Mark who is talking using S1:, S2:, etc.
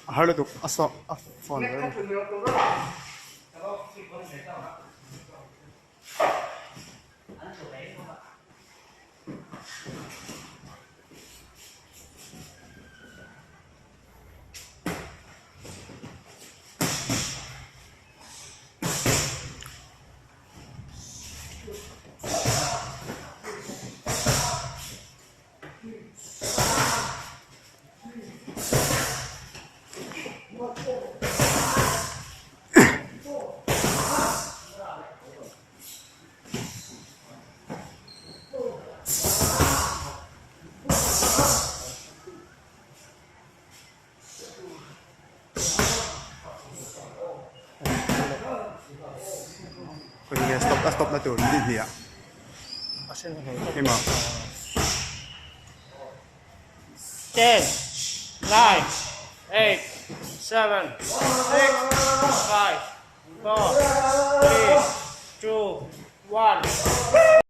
S1: A har lutuk a saw a phone ber a ni. Khawi nge stop a stop na tur ni hnih ah emaw.
S2: Ten, nine, eight, seven, six, five, four, three, two, one.